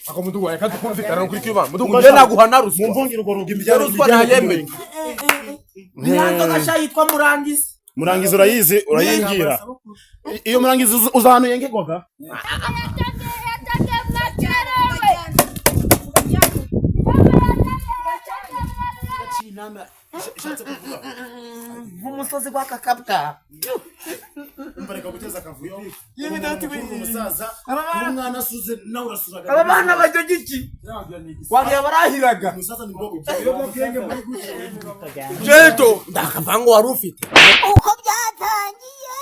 Ako mudugu, reka tukumvikana kuri kiba mudugu, njye naguha na ruswa. Mumvungire urwo rugi mbyare. Ruswa ntayemeye. Niya nzoga sha yitwa Murangizi. Murangizi urayizi, urayingira iyo murangizi uza ahantu yengerwaga. Nk'umusozi gw'akakabwa. Umva, reka guteza akavuyo. Umusaza n'umwana asuze nawe urasuraga. Aba bana bajya giki wagira barahiraga. Umusaza ni bwoko. Jeto ndakavango wari ufite. Uko byatangiye.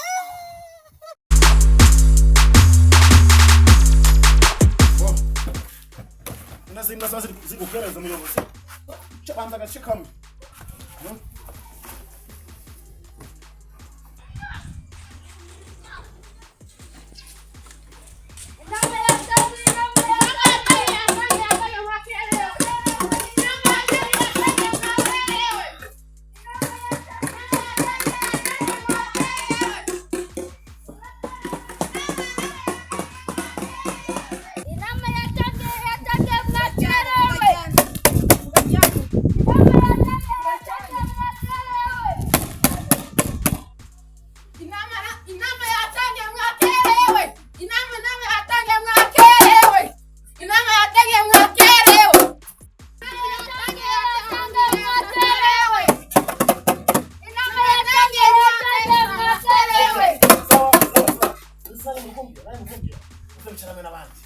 Nazi ziba zigukereza umuyobozi, banza agace kamwe. Inama yatangiye, yatangiye, mwakerewe. Inama, inama yatangiye, mwakerewe. Inama, inama yatangiye, mwakerewe. Inama yatangiye, mwakerewe. Yatangiye, yatangiye, mwakerewe. Inama yatangiye, yatangiye, mwakerewe. Uzabicarana n'abandi.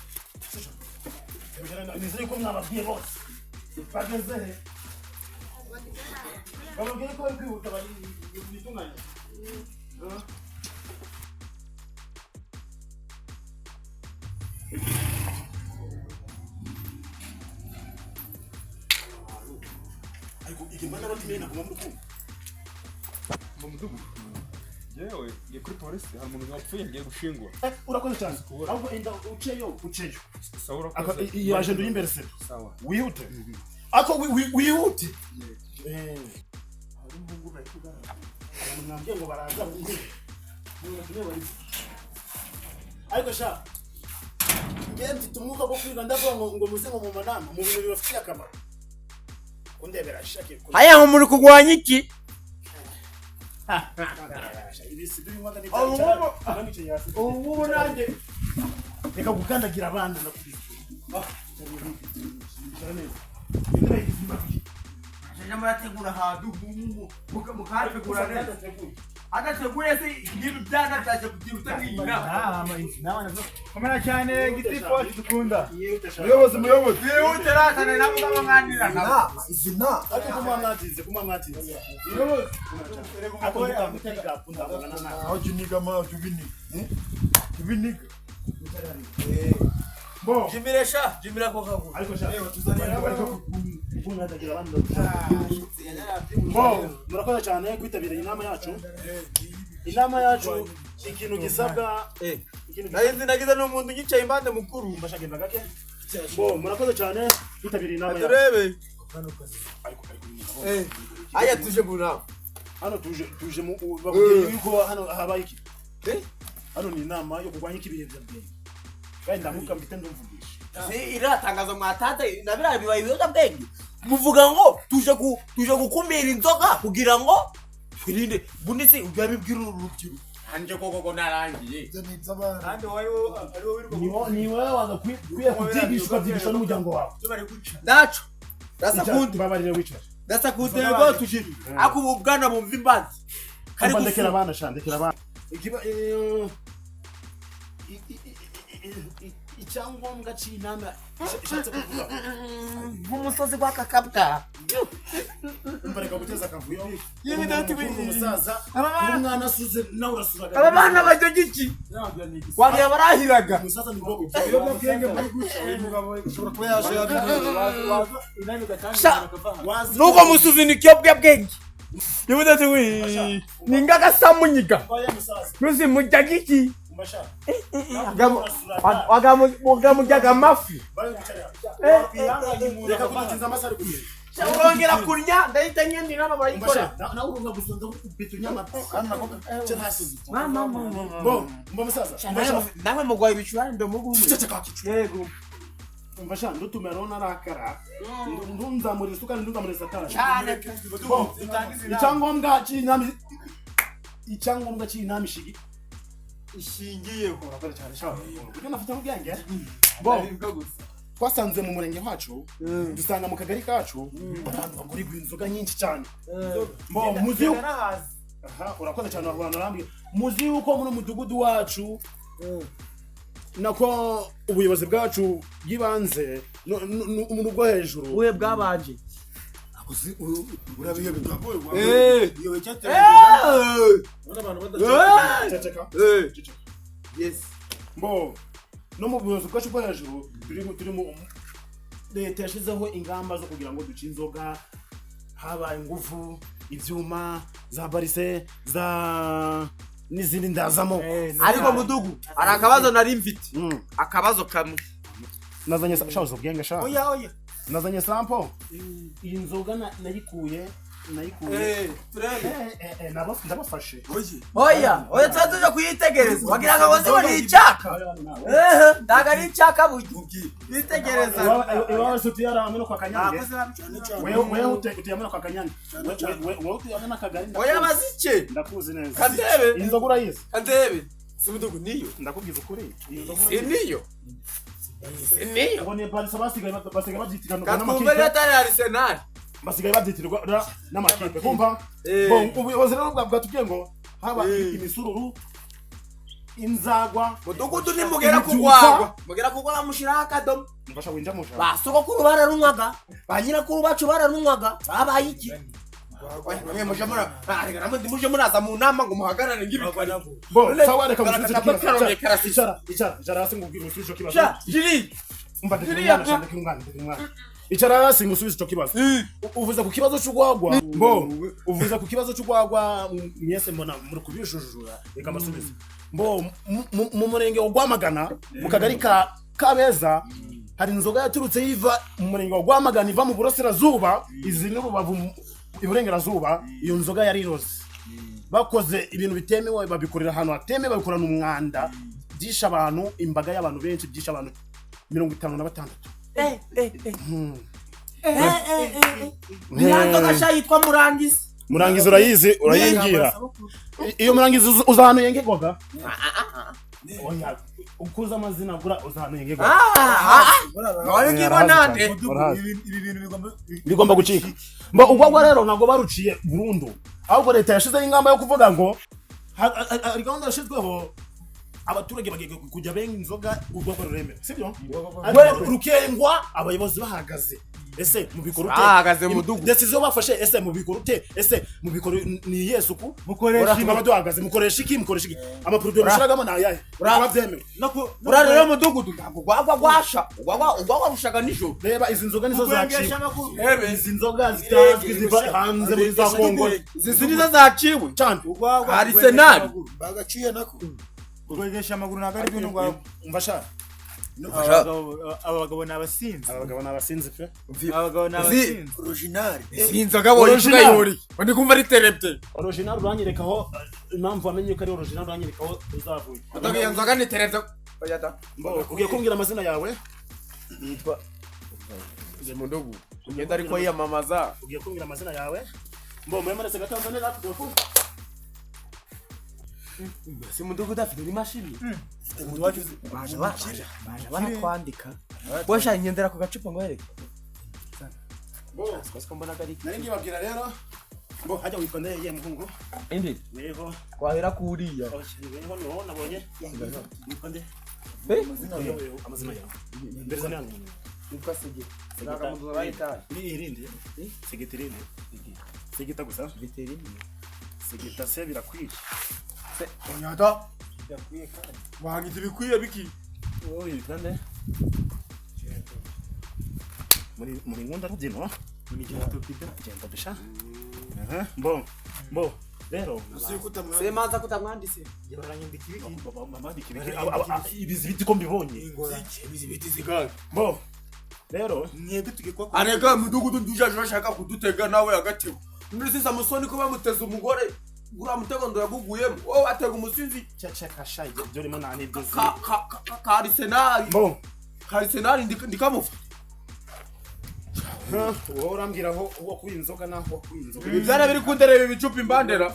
Nizere ko mwababwiye bose bageze he, bababwiye ko bari kwihuta, bari bitunganye. Ariko igihe mbona batumiye naguma muri kumva. Mu mudugu, yewe, ngiye kuri polisi, hari umuntu wapfuye ngiye gushingura. Urakoze cyane, ahubwo enda uceyo, uceyo. Sawa, urakoze. Iyi agenda uri imbere se. Sawa. Wihute ako wihute. Abantu mwambwiye ngo baraza bari, ariko sha ngewe mfite umwuka wo kwiga, ndavuga ngo muze ngo mu manama mu bintu bibafitiye akamaro kundebera shake. Haya, ngo muri kurwanya iki? Ibisi binywaga. Ubu ni hasi. Ubu ngubu nanjye Reka gukandagira abana, nakubwiye. Icara neza. Intebe y'igizima. Aje murategura ahantu mukahategura neza, adateguye se nk'ibi byana byaje kugira uteguye inama. Komera cyane, gitifu wacu dukunda. Muyobozi, muyobozi. Mwihute razana nabo babanganira nabo. Izi nama ariko kuma mwatinze, kuma mwatinze. Ariko mutega ndabona nawe. Aho jya uniga ma, jya ubiniga. Jya ubiniga. Bo. Jimire sha, jimira ko kaguru. Ariko sha ariko kukundagira abandi. Bo, murakoze cyane kwitabira inama yacu. Inama yacu, ikintu gisabwa, ikintu Narinzi nagize n'umuntu unyicaye impande mukuru. mbashagenda gake. Bo, murakoze cyane kwitabira inama yacu. Turebe. Ariko Aya, tuje mu nama. Hano tuje mu bakubwiye yuko hano habaye iki? Eh? Hano ni inama yo kurwanya ibiyobyabwenge, kandi ndamuka mfite ndumvugisha. Si iriya tangazo mwatanze na biriya bibaye ibiyobyabwenge, muvuga ngo tuje gukumira inzoga kugira ngo twirinde bundi si ujya bibwira uru rubyiruko Nanjye koko ko narangiye. Kandi wowe ari wowe wirirwa Ni wowe wagakwiye kubyigisha, ukabyigisha n'umuryango wawe. Ndaco ndasa kundi. Mbabarira, wicara. Ndasa ku ntego tuje, ako ubu bwana bumva imbanzi kari Umva, ndekera gufunga. abana sha, ndekera abana. Icyangombwa cy'inama ishatse kuvuga. Nk'umusozi gw'akakabwa. Umva, reka guteza akavuyo. Y'ibidati. Umusaza n'umwana asuze nawe urasuraga. Aba bana bajya giki wagira barahiraga. Umusaza ni bwoko. Ibiyobyabwenge muri guca. Uyu mugabo ushobora kuba yaje yabinyweye. Waza inani ugatanga Sha. akava. Wazi. Nuko musuzini ikiyobyabwenge y'ibidati wi ni ngagasamunyiga. Oya musaza. Nuzi mujya giki. Umva sha. Wagamujyaga amafi. Bari kwicara. Reka kudutinza amasaha ari kugenda. Urongera kurya ndahita ngenda inama Umva barayikora. sha, nawe urumva gusa ndagukubita unyama kandi nako cyo ntasuze. Bo, umva musaza, umva sha. Nawe mugwaye ibicurane ndomugume. Ceceka wakicu. Yego. Umva sha, ndutumira rero narakara. Ndunzamura isukari, ndunzamura satani. Cyane. Bo, icyangombwa cy'inama, icyangombwa cy'inama ishigi Ishingiyeho. Urakoze cyane sha, uburyo nafite ubwenge. Bo, twasanze mu murenge wacu, dusanga mu kagari kacu abantu bagurirwa inzoga nyinshi cyane. Bo, muzi yuko, aha, urakoze cyane, abantu barambwiye, muzi yuko muri mudugudu wacu, nako ubuyobozi bwacu bw'ibanze n'ubwo hejuru Ubuhe bwabanje? Urabiyobewe cyateranyije. Ubona abantu badaceceka. Ceceka. Yes. Mbo, no mu buyobozi bwacu bwo hejuru turi mu leta yashyizeho ingamba zo kugira ngo duce inzoga. Habaye ingufu, ibyuma za barise za n'izindi ndazamo. Ariko mudugu, hari akabazo nari mfite. Akabazo kamwe. Nazanye sha, ubwenge sha. Oya, oya. Nazanye sample iyi nzoga, nayikuye Turebe. Ndabafashe. Oya, oya, tuba tuje kuyitegereza. Wagira ngo ngo ni icyaka. Ehe, ntabwo ari icyaka burya. Bitegereza. Iwawe se utuye hamwe no kwa Kanyange? Abakozi babicyane. Wewe utuye hamwe no kwa Kanyange? Wewe utuye hamwe n'akagari? Oya. Ndakuzi. Bazike. Ndakuzi neza. Kandebe. Iyi nzoga urayizi? Kandebe. Si mudugu niyo. Ndakubwiza ukuri, iyi nzoga Si urayizi? niyo. Si niyo. Ngo ni Barca, basigaye babyitirwa Katwumva n'amakipe. atari Arsenal. Basigaye babyitirwa n'amakipe, kumva. Bon, ubuyobozi rero bwatubwiye ngo haba imisururu, inzagwa. Mudugudu, nimugera Ibibyutsa. kugwagwa. Mugera kugwagwa mushiraho akadomo. Mfasha winja musha. Ba sogokuru bararunywaga. Ba nyirakuru bacu bararunywaga. Babaye iki? Mwe muje mura, arega namwe muje muraza mu nama ngo muhagarare ng'ibikarito. Bo, sawa, reka musubize icyo kibazo. Karasisi. Icara, icara, icara hasi ngo musubize icyo kibazo. Sha, jiri. Umva, ndekera Ziriya umwana sha, ndekera umwana, ndekera umwana. Icara hasi ngusubize icyo kibazo. Uvuze ku kibazo cy'urwagwa. Mbo, uvuze ku kibazo cy'urwagwa, mwese mbona muri kubijujura, reka mbasubize. Mbo, mu murenge wa Rwamagana, mu kagari ka Kabeza, hari inzoga yaturutse yiva mu murenge wa Rwamagana, iva mu burasirazuba, izi n'Urubavu iburengerazuba. Iyo nzoga yari iroze. Bakoze ibintu bitemewe, babikorera ahantu hatemewe, babikorana umwanda, byishe abantu, imbaga y'abantu benshi, byishe abantu 56. Eh, eh, eh. Eh, eh, eh. Niya nzoga sha yitwa Murangizi. Murangizi urayizi, urayingira. Iyo Murangizi uza ahantu yengerwaga? Oya, ukuza amazina gura, uza ahantu yengerwaga? Ah, ah. None ngibo nande. Urahazi. Ibi bintu bigomba Bigomba gucika. Mba, urwagwa rero ntabwo baruciye burundu, ahubwo leta yashizeho ingamba yo kuvuga ngo hari gahunda yashyizweho, abaturage bagiye kujya benga inzoga, urwagwa ruremewe, sibyo? Ariko rukengwa abayobozi bahagaze. Ese mubikora ute? Bahagaze mu mudugudu. Decision bafashe, ese mubikora ute? Ese mubikora ni iyihe suku? Mukoresha Tukaba duhagaze, mukoresha iki? Mukoresha iki? Amaproduit mushyiragamo ni ayahe? Bikaba byemewe. Ura rero mudugudu, ntabwo urwagwa rwasha. Urwagwa rushaga nijoro. Reba, izi nzoga nizo Kwengesha zaciwe. amakuru. Izi nzoga zitazwi ziva hanze muri za Kongo. Izi nizo zaciwe. Cyane. Urwagwa. Arsenal. Bagaciye nako. Kwengesha amaguru ntabwo ari ibintu rwagwa. Umva sha. Aba bagabo ni abasinzi. Aba bagabo ni abasinzi pe. Aba bagabo ni abasinzi. Original. Iyi nzoga wowe Original. ukayihuriye undi kumva ari terebye. Original, uranyerekaho impamvu wamenye ko ari original? Uranyerekaho uzavuye? Mudugudu, iyo nzoga ni terebye, oya da. Mbo, ugiye kumbwira amazina yawe? Yitwa Ni mudugudu ugenda ariko yiyamamaza. Ugiye kumbwira amazina yawe? Mbo, mwemeretse gatanzane natwe ko Si mudugudu afite n'imashini. Baje baje baratwandika. Wesha, ngendera ku gacupa ngo wereke. Mbo, Siko mbona kari. nari ngibabwira rero. Mbo, hajya witwa nde ye muhungu? Indi. Weho. Twahera kuriya. Oh, weho no nabonye. Witwa nde? Eh? Wewe, amazina yawe. Mbere zane hano. Yitwa Sege. Ni irindi? Segeta irindi. Segeta gusa. Veterine. Segeta se birakwiye. Oya da, wahangije ibikwiye biki. Wowe witwa nde? Muri nkunda rubyino? Genda bisha. Aha, mbo. Mbo. Rero Semanza kutamwanditse. Ibizi biti ko mbibonye. Mbo. Rero Mwebwe tugiye kuba Arega mudugudu, ndushaje bashaka kudutega nawe agatego. Muri Samusoni ko bamuteze umugore, uriya mutego ndayaguguyemo. Wowe atega umusinzi ceceka sha, ibyo urimo nta n'ibyo uzi. ka ka ka ka Arsenal. Mbo. Arsenal ndikamufata. Wowe urambwira aho wakuye inzoga n'aho wakuye inzoga. Ibi byana biri kundereba ibicupa imbandera.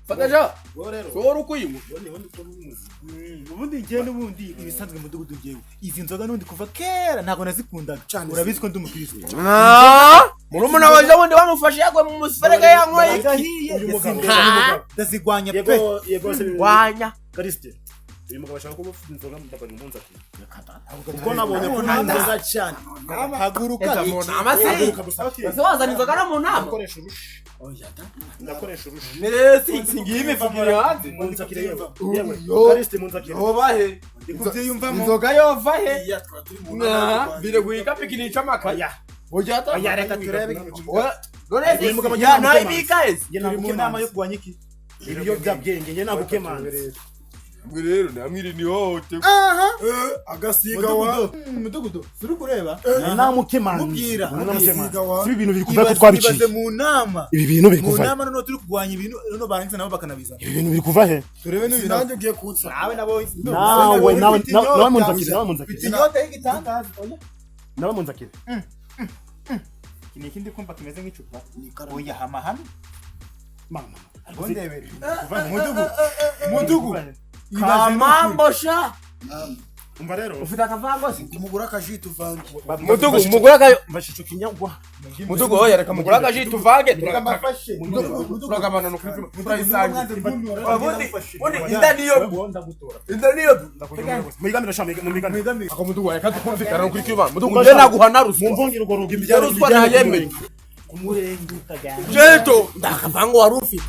Fata ja. Wowe rero. So wari ukuyinywa. Wowe niho ndi kumuzi. Ubundi njyewe n'ubundi ibisanzwe mu mudugudu, njyewe izi nzoga n'ubundi kuva kera ntabwo nazikundaga, urabizi ko ndi umukristo. Murumuna waje wundi bamufashe yagwe mu musiferege yanyweye iki? Agahiye. Uyu mugabo. Ndazigwanya pe. Yego yego se. Wanya. Kariste. Uyu mugabo ashaka kuba ufite inzoga ndabona umunsi ati. Kuko nabonye ko Nta nzoga cyane, haguruka. Eza mu nama se. Haguruka gusa. Ese wazana inzoga no mu nama? Ndakoresha urushi. Ndakoresha urushi. Neresi singiye imivugire hanze. Munzakire yewe. Yewe. Kariste munzakire. Yoba he? Kubyiyumvamo. Inzoga yova he? Iya, twaba turi mu nama. Bire guhika pikinica amakaye. Oya. Oya. Oya, reka turebe. None Uyu mugabo se ya agira nayibika ese. Njye Turi mu nama yo nagukemanze. kurwanya iki? Ibiyobyabwenge njye nagukemanze. Mwe rero namwiri ni hohoterwa. Agasiga wa. Mudugudu suri kureba. Namukemanze. Mubwira. Namukemanze. Agasiga wa. Si ibi bintu biri kuva ko twabiciye. Ibaze mu nama. Ibi bintu biri Mu kuva he? nama noneho turi kurwanya ibintu, noneho barangiza nabo bakanabizana. Ibi bintu biri kuva he? Turebe n'uyu nawe. Nanjye ugiye kunsa. Nawe nabo. Nawe nawe nawe munzakire, nawe munzakire. Mfite inyota y'igitangaza. Oya. Nawe munzakire. Iki ni ikindi kumva kimeze nk'icupa. Oya, hama hano. Mama. Ngo ndebere. Mudugu. Mudugu. Kamambo sha. Umva rero. Ufite akavango se? Mugura akaji tuvange. Mudugu mugura akayo. Mfashe icyo kinyagwa. Mudugu oya reka mugura akaji tuvange. Mbafashe. Turagabana no kuri turayisangira. Ubundi ubundi Inda inda niyo Wowe ndagutora. inda niyo. Muyigamire sha muyigamire. Ako mudugu reka tukumvikana no kuri kiba. Mudugu njye naguha na ruswa. Mumvungire urwo rugi. Ibyo ruswa ntayemeye. Kumurenge utagenda. Jeto ndakavango wari ufite.